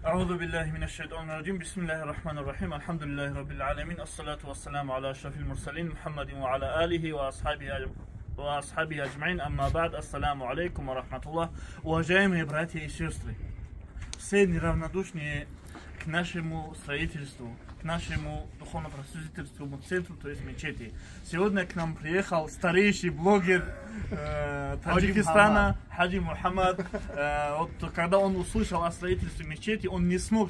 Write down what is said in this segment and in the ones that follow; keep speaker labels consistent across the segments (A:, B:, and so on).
A: أعوذ بالله من الشيطان الرجيم. بسم الله الرحمن الرحيم. الحمد لله رب العالمين. الصلاة والسلام على أشرف المرسلين محمد وعلى آله وأصحابه أجمعين. أما بعد، السلام عليكم ورحمة الله. Уважаемые братья и сестры, все неравнодушные к нашему строительству, к нашему духовно-просветительскому центру, то есть мечети. Сегодня к нам приехал старейший блогер Таджикистана Хаджи Мухаммад. Вот, когда он услышал о строительстве мечети, он не смог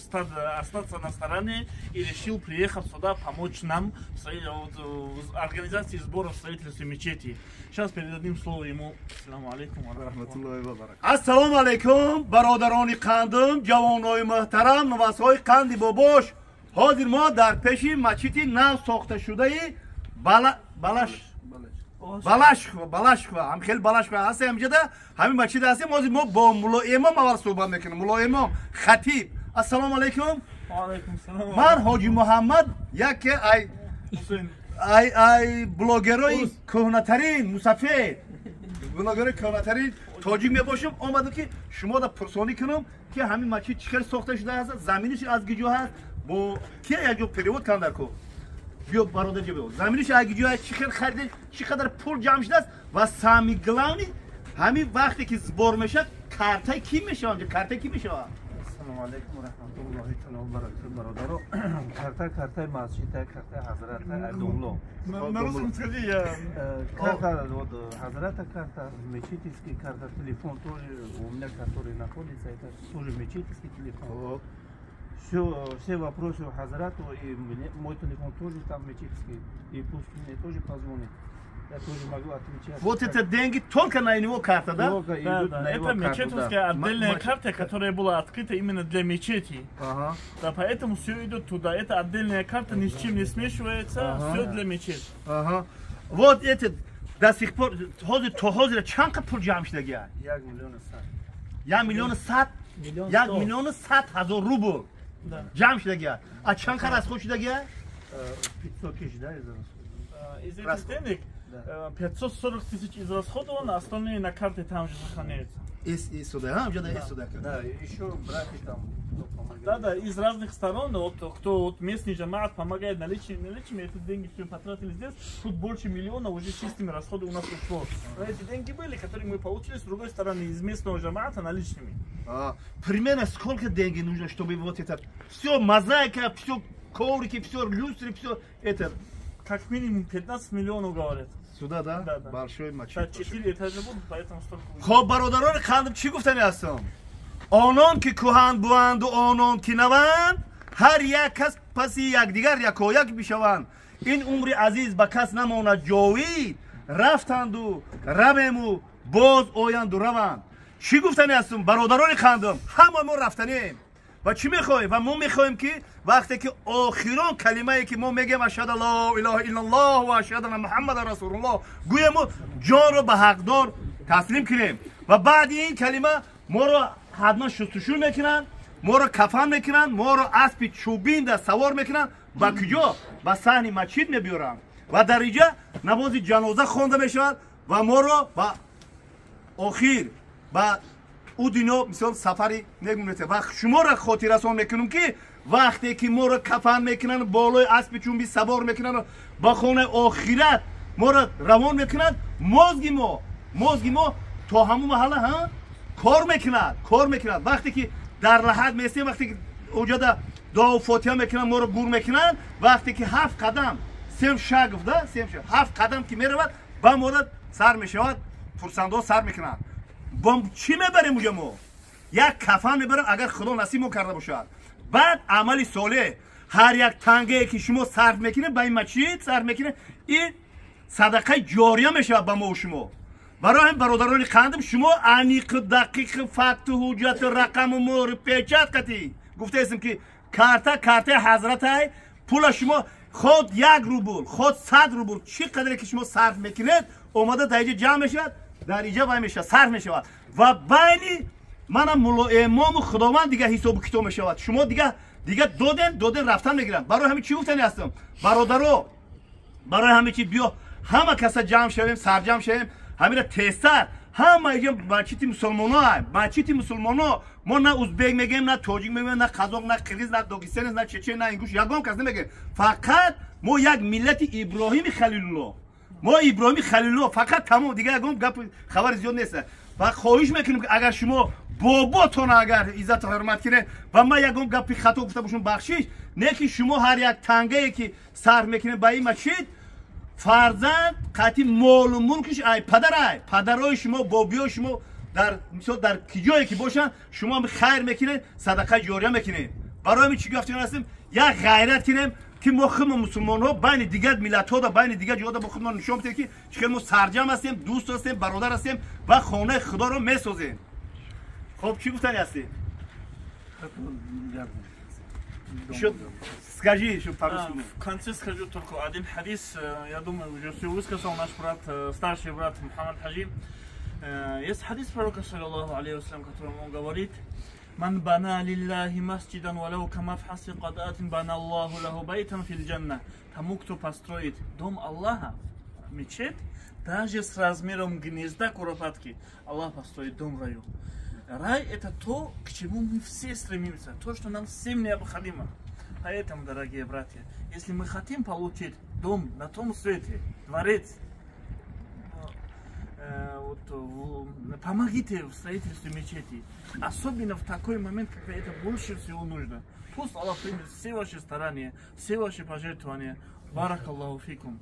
A: остаться на стороне и решил приехать сюда, помочь нам вот, в организации сбора в строительстве мечети. Сейчас передадим слово ему. السلام عليكم ورحمة الله.
B: Ассалому алайкум, бародарони қандум, ҷавонои муҳтарам, навасҳои қанди бобош. Ҳозир мо дар пеши масҷиди нав сохташудаи Балашхва, Балашхва, ҳам хеле Балашхва ҳастем. Ҳамҷода ҳамин масҷид ҳастем. Ҳозир мо бо мулло имом аввал суҳбат мекунем. Мулло имом, хатиб, ассалому алайкум.
A: وعليكم السلام.
B: Ман Ҳоҷи Муҳаммад, яке ай
A: Хусейн.
B: ай блогерои кӯҳнатарин, мусафед, блогерои кӯҳнатарин тоҷик мебошам. Омадам, ки шумода пурсонӣ кунам, ки ҳамин масҷид чӣ хел сохта шудааст, заминиш аз киҷо ҳаст. Бо ки якҷо перевод кунам дар ко. Биё, бародар, ҷо биё. Заминиш аз киҷо ҳаст, чӣ хел харида, чӣ қадар пул ҷамъ шудааст ва самый главный, ҳамин вақте ки сбор мешавад, картаи кӣ мешавад, картаи кӣ мешавад?
C: Ассалому алайкум ва раҳматуллоҳи таала ва баракатуҳ, бародаро. Карта картаи масҷид, картаи ҳазрата домло.
A: На русском скажи, я.
C: Карта вот хазрата, карта мечетский, карта, телефон тоже у меня, который находится, это тоже мечетский телефон. Все вопросы хазрату и мне, мой телефон тоже там мечетский, и пусть мне тоже позвонит. Я тоже могу отвечать.
B: Вот это деньги только на него карта, да?
C: Только
A: Да,
C: идут
A: да.
C: на его
A: Это
C: карту,
A: мечетовская
C: да.
A: Отдельная карта, которая была открыта именно для мечети. Да, поэтому все идет туда. Это отдельная карта, ни с чем не смешивается, все для мечети.
B: Ага. Вот это до сих пор, ҳозир то ҳозир чанд пул ҷамъ шудагия?
C: 1 100 000.
B: 1 100 000.
D: Миллион
B: як
D: сто.
B: миллиону сад ҳазор рубл
A: Да.
B: ҷамъ шудагия. А чанд қадар аз худ шудагия?
C: 500 тысяч, да, из расхода?
A: Из этих
B: Расход.
A: Денег 540 тысяч израсходовано, остальные на карте там же сохраняются.
B: Исуда, ҳамҷода исуда.
C: Да, еще братья там, кто помогает.
A: Да, из разных сторон, вот кто вот местный джамаат помогает наличными, наличными, эти деньги все потратили здесь, тут больше миллиона уже чистыми расходы у нас ушло. Но эти деньги были, которые мы получили с другой стороны из местного джамаата наличными.
B: А, примерно сколько деньги нужно, чтобы вот это все мозаика, все коврики, все люстры, все это?
A: Как минимум 15 миллионов, говорят.
B: Сюда, да?
A: Да.
B: Большой
A: Да,
B: мачид.
A: 4 этажа будут, поэтому столько уйдет.
B: Хоб, бародарони қандам, чӣ гуфтани ҳастам? Онон ки кӯҳан буанду онон ки наванд, ҳар як кас паси якдигар якояк бишаванд. Ин умри азиз ба кас намонад ҷовид, рафтанду равему, боз оянду раванд. Чӣ гуфтани ҳастам, бародарони қандам? Ҳама мо рафтанем ва чӣ мехоҳем? Ва мо мехоҳем, ки вақте ки охирон калимае ки мо мегӯем, ашҳаду ло илоҳа иллаллоҳ ва ашҳаду анна муҳаммадан расулуллоҳ гӯему, ҷонро ба ҳақдор таслим кунем. Ва баъди ин калима моро ҳатман шустушӯ мекунанд, моро кафан мекунанд, моро аспи чӯбинда савор мекунанд. Ба куҷо? Ба саҳни масҷид мебиёранд ва дар инҷа намози ҷаноза хонда мешавад ва моро ба охир, ба ӯ дунё, мисол, сафари нек. Ва шуморо хотиррасон мекунем, ки вақте ки моро кафан мекунанд, болои аспи чӯбӣ савор мекунанд, ба хонаи охират моро равон мекунанд, мозги мо то ҳамун маҳалла ҳа кор мекунад, кор мекунад. Вақте ки дар лаҳад местем, вақте ки оҷода дуо фотиҳа мекунанд, моро гур мекунанд, вақте ки ҳафт қадам, семь шагов, да, семь шагов, ҳафт қадам ки меравад, ба мора сар мешавад, пурсандо сар мекунанд. Бо чӣ мебарем уҷа? Мо як кафан мебарем, агар Худо насиб мо карда бошад. Баъд амали солеҳ, ҳар як тангае ки шумо сарф мекунед, ба ин масҷид сарф мекунед, ин садақаи ҷория мешавад ба мо шумо. Барои ҳамин, бародарони қандам, шумо аниқу дақиқу факту ҳуҷҷату рақаму мӯҳру печать қатӣ гуфтаестем, ки карта картаи ҳазратай. Пула шумо худ 1 рубл, худ 100 рубл, чӣ қадре ки шумо сарф мекунед, омада дар иҷа ҷамъ мешавад, дар иҷа вай мешавад, сарф мешавад ва байни манам, мулло имому Худованд дига ҳисобу китоб мешавад. Шумо дига додем, додем, рафтан мегирам. Барои ҳамин чӣ гуфтани ҳастам, бародаро? Барои ҳамин чи биё, ҳама каса ҷамъ шавем, сарҷамъ шавем, ҳамина тезтар Ҳама иҷа масҷиди мусулмоно, масҷиди мусулмоно. Мо на узбек мегем, на тоҷик мегем, на қазоқ, на қирғиз, на догистанец, на чечен, на ингуш, ягон кас намегем. Фақат мо як миллати Иброҳими Халилулло, мо Иброҳими Халилулло фақат, тамом. Дигар ягон гап хабари зиёд нест. Ва хоҳиш мекунем, ки агар шумо боботона агар иззату ҳурмат кунед, ва ман ягон гапи хато гуфта бошам, бахшиш. Не ки шумо ҳар як тангае ки сарф мекунед ба ин масҷид, фарзанд қатъи молу мулкиш ай падар, ай падарои шумо, бобиёи шумо дар мисол дар ки ҷое ки бошанд, шумо хайр мекунед, садақаи ҷория мекунед. Барои ҳамин чӣ гуфтем ҳастем, як ғайрат кунем, ки мо худмо мусулмонҳо байни дигар миллатҳо да, байни дигар ҷоҳо мо худмо нишон бидем, ки чӣ хел мо сарҷам ҳастем, дӯст ҳастем, бародар ҳастем ва хонаи Худоро месозем. Хоб, чӣ гуфтани ҳастем? Еще скажи еще по-русски.
A: В конце скажу только один хадис. Я думаю, уже все высказал наш брат, старший брат Мухаммад Хаджи. Есть хадис пророка, صلى الله عليه وسلم, которым он говорит: من بنى لله مسجدا ولو كمفحص قطاة بنى الله له بيتا في الجنة. Тому, кто построит дом Аллаха, мечеть, даже с размером гнезда куропатки, Аллах построит дом в раю. Рай – это то, к чему мы все стремимся, то, что нам всем необходимо. Поэтому, дорогие братья, если мы хотим получить дом на том свете, дворец, вот, помогите в строительстве мечети. Особенно в такой момент, когда это больше всего нужно. Пусть Аллах примет все ваши старания, все ваши пожертвования. بارك الله فيكم.